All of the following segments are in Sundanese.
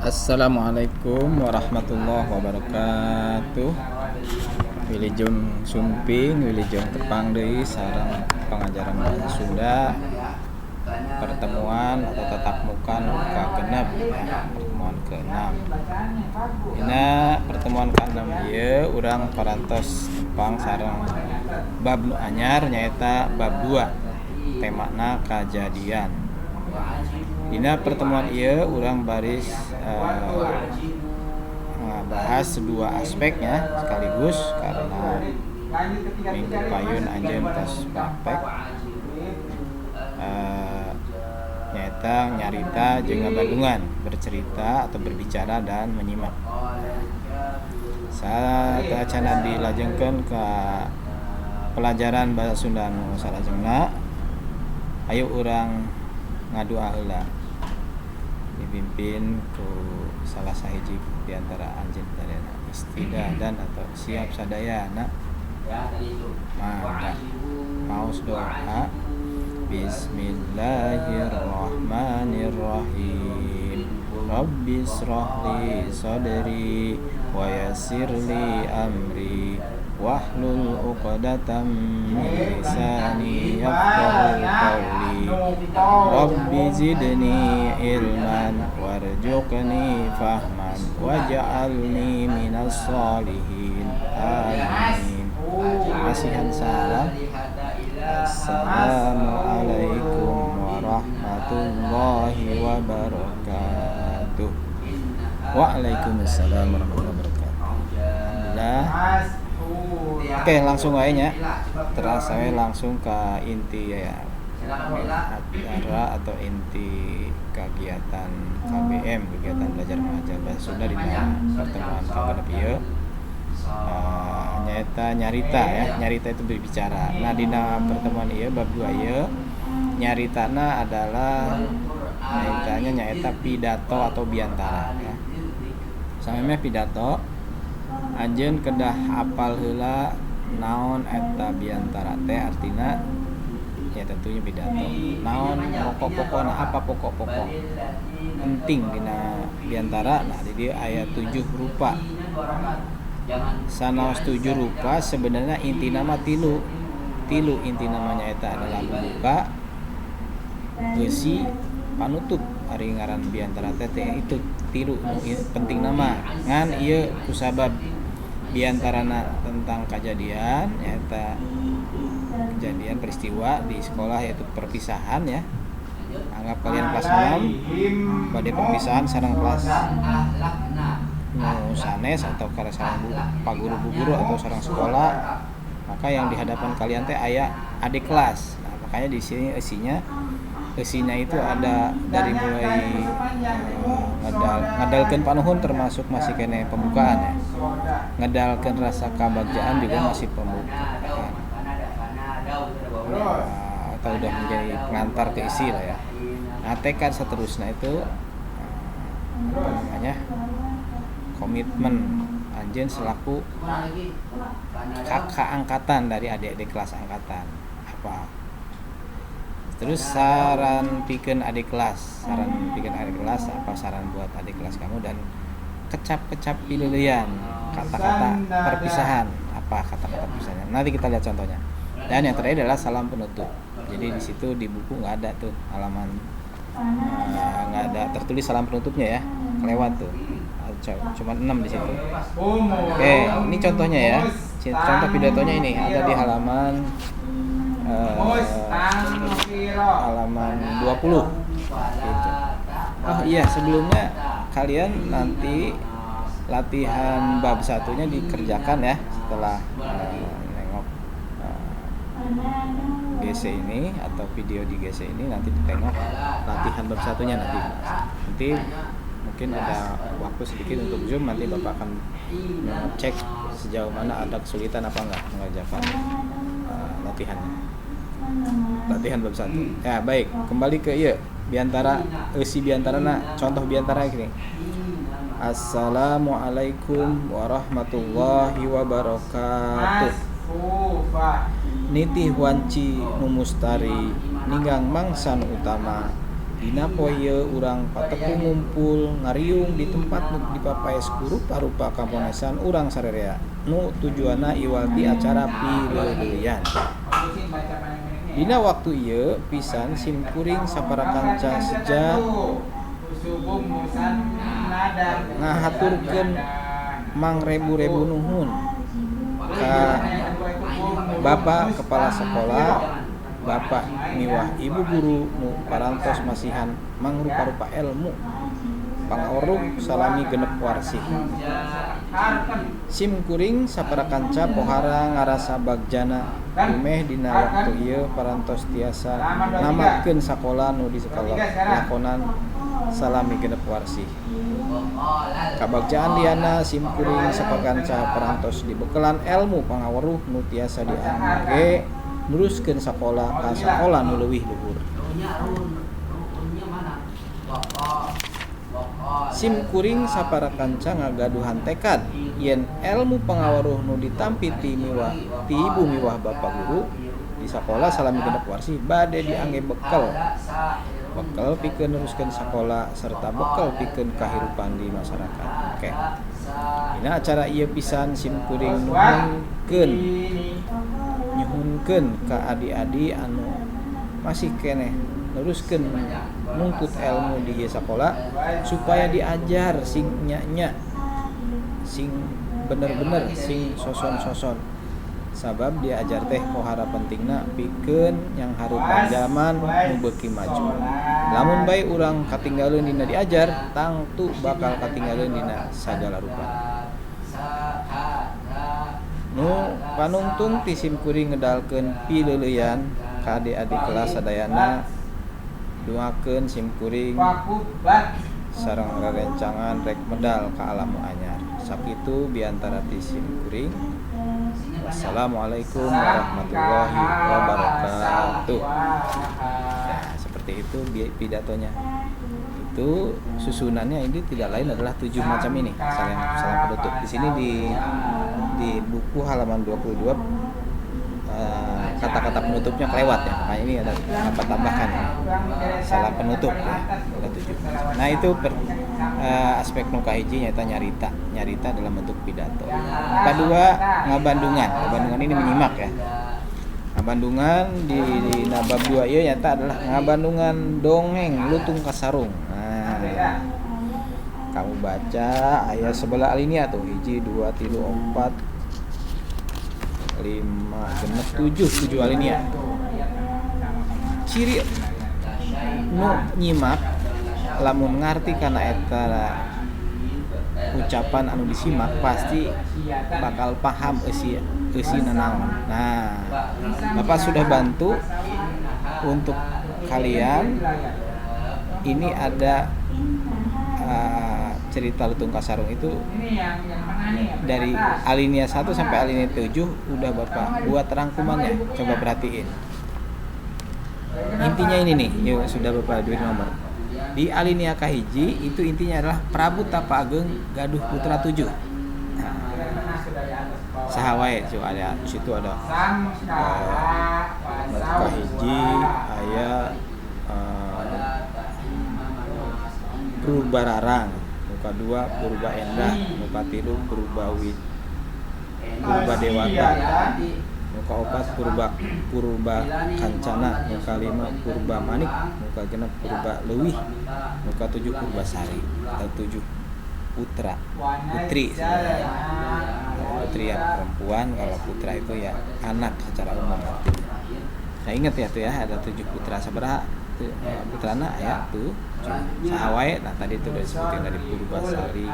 Assalamualaikum warahmatullahi wabarakatuh. Wilujeng sumping, wilujeng tepang deui sareng pengajaran bahasa Sunda, pertemuan atau tatap muka nu kagenep ya, pertemuan ke-6. Dina pertemuan ke-6 ieu urang parantos tepang sareng bab nu anyar, nyaeta bab 2, temana kajadian. Dina pertemuan ieu urang baris ngabahas dua aspeknya sekaligus karena minggu payun anjeun tos praktek, nyaeta nyarita jeung ngabandungan, bercerita atau berbicara dan menyimak. Sateuacanna dilajengkeun ka pelajaran bahasa Sunda nu salajengna, ayo urang ngadua heula, dipimpin ku salah sahiji di antara anjeun sadayana. Istidadan atau siap sadayana? Mangga maos doa. Bismillahirrahmanirrahim. Rabbi israh li sadri wa yassir li amri wahlul 'uqdatam min lisani yafqahu qawli. Rabbi zidni ilman warzuqni fahman waj'alni minas sholihin. Amin. Masihan salam. Assalamualaikum warahmatullahi wabarakatuh. Waalaikumsalam warahmatullahi wabarakatuh. Alhamdulillah. Oke, langsung aja nya. Terasa we langsung ke inti ya, acara atau inti kegiatan KBM, kegiatan belajar mengajar bahasa Sunda di pertemuan kagenep ieu, nyaeta nyarita ya. Nyarita itu berbicara. Nah, dina pertemuan ieu, bab 2 ieu, nyaritana adalah nyaritanya nyaeta pidato atau biantara ya. Samemeh pidato, anjeun kedah apal heula naon eta biantara teh, artina ya tentunya pidato. Naon pokok-pokokna, apa pokok-pokok penting dina biantara? Nah, di dieu aya tujuh rupa. Sanaos tujuh rupa, sebenarnya inti nama tilu tilu. Inti namanya eta adalah pembuka, eusi, panutup. Ari ngaran biantara teh itu tilu penting nama. Ngan ieu kusabab biantarana tentang kejadian, nyata kejadian peristiwa di sekolah, yaitu perpisahan ya. Anggap kalian kelas 6 pada perpisahan sareng kelas nu sanes atau karena sareng pak guru, bu guru, atau sareng sekolah, maka yang di hadapan kalian teh aya adik kelas. Nah, makanya di sini isinya isinya itu ada dari mulai ngedalkeun panuhun, termasuk masih kene pembukaan ya, ngedalkeun rasa kebahagiaan juga masih pembukaan atau udah menjadi pengantar ke isi lah ya. Nah, tekad, seterusnya itu apa namanya, komitmen anjeun selaku kakak angkatan dari adik-adik kelas angkatan apa, terus saran pikeun adik kelas, saran pikeun adik kelas apa, saran buat adik kelas kamu, dan kecap-kecap pilihan kata-kata perpisahan, apa kata-kata perpisahan, nanti kita lihat contohnya. Dan yang terakhir adalah salam penutup. Jadi di situ di buku nggak ada tuh halaman nggak ada tertulis salam penutupnya ya, kelewat tuh, cuma 6 di situ. Oke, ini contohnya ya, contoh pidatonya ini ada di halaman halaman 20 gitu. Oh iya, sebelumnya kalian nanti latihan bab satunya dikerjakan ya. Setelah nengok GC ini atau video di GC ini, nanti ditengok latihan bab satunya. Nanti nanti mungkin ada waktu sedikit untuk Zoom, nanti Bapak akan mengecek sejauh mana, ada kesulitan apa enggak mengerjakan latihannya, latihan bab satu ya. Baik, kembali ke iya biantara, eusi biantara. Nah, contoh biantara gini: Assalamualaikum warahmatullahi wabarakatuh. Nitih wanci nu mustari, ninggang mangsa nu utama. Dina poe ieu urang patepung ngumpul ngariung di tempat nu dipapaes ku rupa-rupa kaponesan urang sarerea nu tujuanna iwal ti acara pileuleuyan. Dina waktu ieu pisan simkuring sapara kanca seja ngahaturkeun mangrebu-rebu nuhun ka Bapak Kepala Sekolah, Bapak miwah Ibu guru nu parantos masihan mangrupa-rupa elmu pangaweruh salami 6 warsih. Simkuring sapara kanca pohara ngarasa bagjana dumeh dina waktu ieu parantos tiasa namatkeun sakola nu dilakonan salami 6 warsih. Kabagjaan lianna simkuring sapara kanca parantos dibekelan elmu pangaweruh nu tiasa diangge neruskeun sakola ka sakola nu leuwih luhur. Simkuring sapara kanca ngagaduhan tekad yen elmu pangaweruh nu ditampi ti ibu miwah bapa guru di sakola salami 6 warsih bade diangge bekel pikeun neruskeun sakola serta bekel pikeun kahirupan di masyarakat. Oke. Dina acara ieu pisan simkuring nyuhunkeun ka adi-adi anu masih keneh neruskeun nungtut elmu di ieu sakola supaya diajar sing nya-nya, sing bener-bener, sing soson-soson. Sabab diajar teh pohara pentingna pikeun yang harupan zaman nu beuki maju. Lamun bae urang katinggaleun dina diajar, tangtu bakal katinggaleun dina sagala rupa. Nu panungtung ti simkuring ngedalkeun pileuleuyan ka adik-adik kelas sadayana, duakeun simkuring sareng rerencangan rek medal ka alam nu anyar. Sakitu biantara ti simkuring. Wassalamualaikum warahmatullahi wabarakatuh. Nah, seperti itu pidatonya. Itu susunannya ini tidak lain adalah 7 macam ini. Salam penutup. Di sini di buku halaman 22 kata-kata penutupnya kelewat ya. Makanya ini ada apa tambahkan ya. Salam penutup ya. Ada 7. Nah, itu aspek nu kahiji nyata nyarita dalam bentuk pidato. Kedua, ngabandungan. Ngabandungan ini menyimak ya. Ngabandungan di bab 2 ieu nyata adalah ngabandungan dongeng lutung kasarung. Nah, kamu baca ayat sebelah alinea tuh 1 2 3 4 5 6 7 alinea. Ciri nu nyimak lamun ngarti kana eta ucapan anu disimak pasti bakal paham eusina naon. Nah, Bapak sudah bantu untuk kalian. Ini ada cerita Lutung Kasarung itu dari alinea 1 sampai alinea 7 udah Bapak buat rangkumannya. Coba perhatiin. Intinya ini nih, yuk, sudah Bapak beri nomor. Di alinea kahiji itu intinya adalah Prabu Tapa Ageng gaduh putra 7. Nah, saha wae ada situ ada kahiji aya Purba Rarang, muka 2 Purba Endah, muka 3 Purba Wid, Purba Dewata, muka 4 Purba Kancana, muka 5 Purba Manik, muka 6 Purba Leuwih, muka 7 Purba Sari, atau 7 putra, putri sebenarnya. Putri ya perempuan, kalau putra itu ya anak secara umum artinya. Nah, ingat ya tuh ya, ada 7 putra. Sabaraha putrana ya tuh saha wae. Nah, tadi itu udah disebutin dari Purba Sari,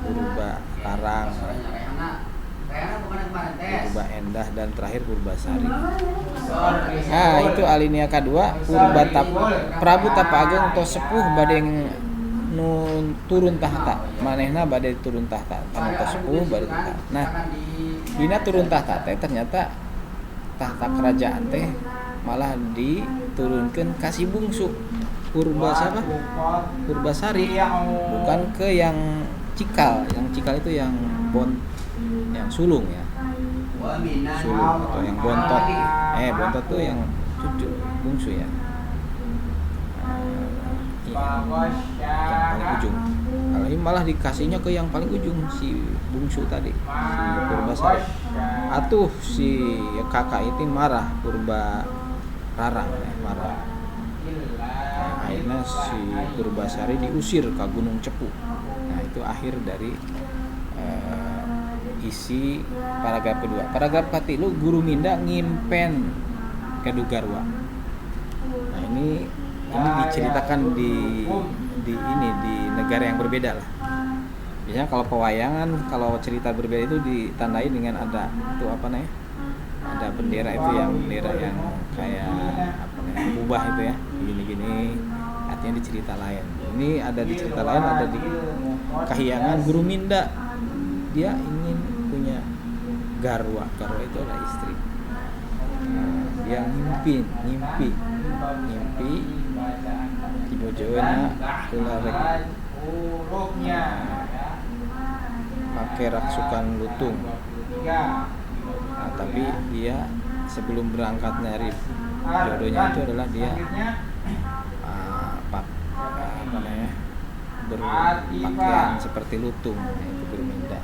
Purba Larang, Purba Endah, dan terakhir Purba Sari. Nah, itu alinea kedua Prabu Tapa Ageng tos sepuh bade nu turun tahta. Manehna bade turun tahta, anu tos sepuh bade turun tahta. Nah, dina turun tahta teh ternyata tahta kerajaan teh malah diturunkan ka si bungsu Purba siapa? Purbasari, bukan ke yang cikal. Yang cikal itu yang yang sulung ya. sulung atau yang bontot. Bontot tuh yang cucu bungsu ya. Yang paling ujung. Kalau ini malah dikasihnya ke yang paling ujung, si bungsu tadi, si Purbasari. Atuh si kakak itu marah, Purba Rarang ya, marah. Nah, akhirnya si Purbasari diusir ke Gunung Cepu. Nah, itu akhir dari isi paragraf kedua. Paragraf katilu, Guru Minda ngimpen kadu garwa. Nah, ini diceritakan di negara yang berbeda lah. Biasanya kalau pewayangan, kalau cerita berbeda itu ditandai dengan ada itu apa namanya? Ada bendera itu, yang bendera yang kayak apa namanya? Kubah itu ya, gini-gini. Artinya di cerita lain. Ini ada di cerita lain, ada di Kahyangan Guru Minda. Dia ingin punya garwa. Garwa itu adalah istri. Nah, dia ngimpi dibojona ulah rek pakai raksukan lutung. Nah, tapi dia sebelum berangkat nyari jodohnya itu adalah dia berpakaian seperti lutung, yaitu Guru Minda.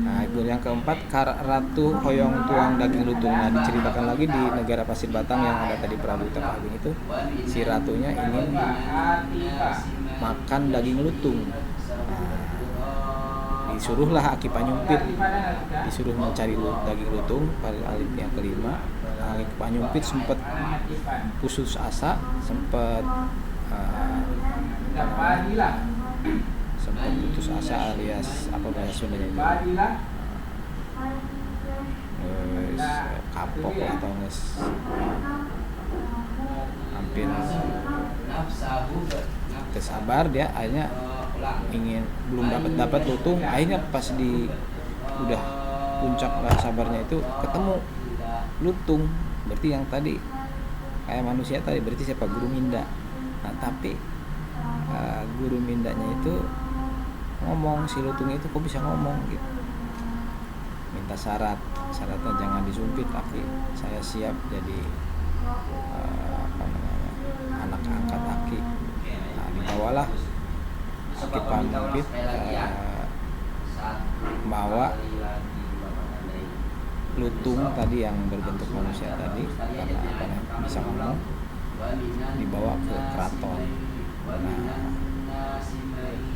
Nah, yang keempat, Ratu Hoyong Tuang Daging Lutung. Nah, diceritakan lagi di negara Pasir Batang yang ada tadi Prabu Tapa Agung itu, si ratunya ingin makan daging lutung. Nah, disuruhlah Aki Panyumpit, disuruh mencari daging lutung. Pada alif yang kelima, Aki Panyumpit sempat putus asa, sempat putus asa alias apa bahasa Sundanya itu, kapok atau hampir kesabar dia, akhirnya ingin belum dapat lutung. Akhirnya pas di udah puncak sabarnya itu ketemu lutung, berarti yang tadi kayak manusia tadi, berarti siapa? Guru Minda. Nah, tapi guru Mindanya itu ngomong, si lutung itu kok bisa ngomong gitu, minta syarat, syaratnya jangan disumpit, tapi saya siap jadi anak angkat Aki. Nah, dibawalah Aki Panyumpit bawa lutung tadi yang berbentuk manusia tadi, karena bisa ngomong, dibawa ke keraton. Nah,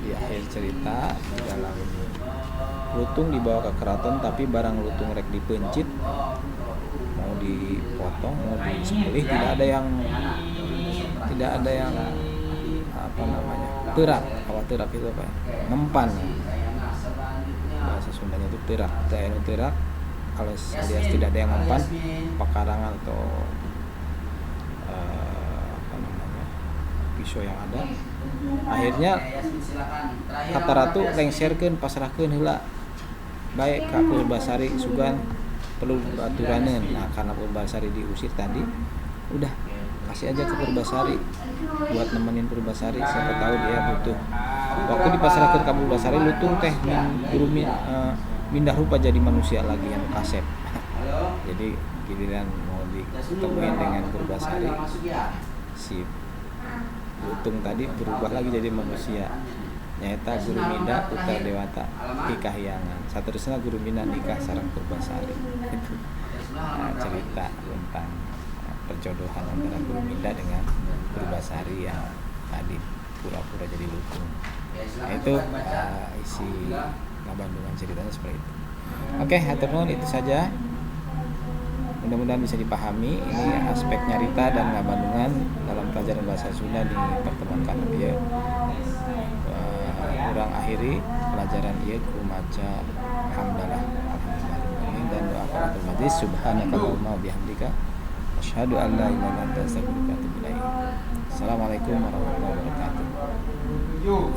di akhir cerita di dalam lutung dibawa ke keraton, tapi barang lutung rek dipencit, mau dipotong, mau disembelih, tidak ada yang apa namanya, terak. Apa terak itu apa ya? Mempan, bahasa Sundanya itu terak. Terak alias tidak ada yang mempan, pekarangan atau apa namanya, pisau yang ada. Akhirnya kata ratu lengserkeun, pasrahkeun heula baik ka Purbasari sugan perlu baturaneun. Nah, karena Purbasari diusir tadi, udah kasih aja ke Purbasari buat nemenin Purbasari, siapa tahu dia butuh. Waktu dipasrahkeun ka Purbasari, lutung teh guru mindah rupa jadi manusia lagi yang kasep. Jadi giliran mau ditemuin dengan Purbasari, si lutung tadi berubah lagi jadi manusia. Nyata Guru Minda putra Dewata di Kahyangan. Saterusna Guru Minda nikah sareng Purbasari. Itu nah, cerita tentang perjodohan antara Guru Minda dengan Purbasari yang tadi pura-pura jadi lutung. Nah, itu isi ngabandungan ceritanya seperti itu. Oke, hatur nuhun, itu saja. Mudah-mudahan bisa dipahami. Ini aspek nyarita dan ngabandungan dalam pelajaran bahasa Sunda di pertemuan kana ieu. Kurang akhiri pelajaran ieu ku maca hamdalah, alhamdulillah, dan doa kafaratul majlis. Subhanakallahumma wa bihamdika asyhadu an la ilaha illa anta astaghfiruka wa atubu ilaik. Assalamualaikum warahmatullahi wabarakatuh.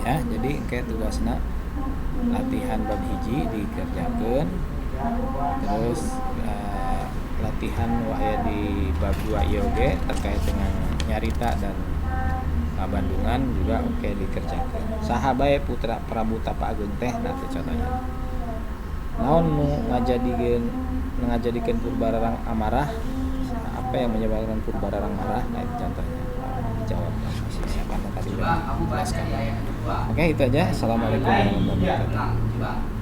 Ya, jadi kayak tugasna latihan bab hiji dikerjakan, terus latihan waya di bab 2 ieu oge terkait dengan nyarita dan ngabandungan juga oke dikerjakan. Saha bae putra Prabu Tapa Agung teh, nanti contohnya naon nu ngajadikeun Ngajadikeun Purbararang amarah, apa yang menyebabkan Purbararang marah? Nah, itu contohnya. Nah, dijawab masih siapa tadi udah dijelaskan. Oke, itu aja. Assalamualaikum warahmatullahi wabarakatuh.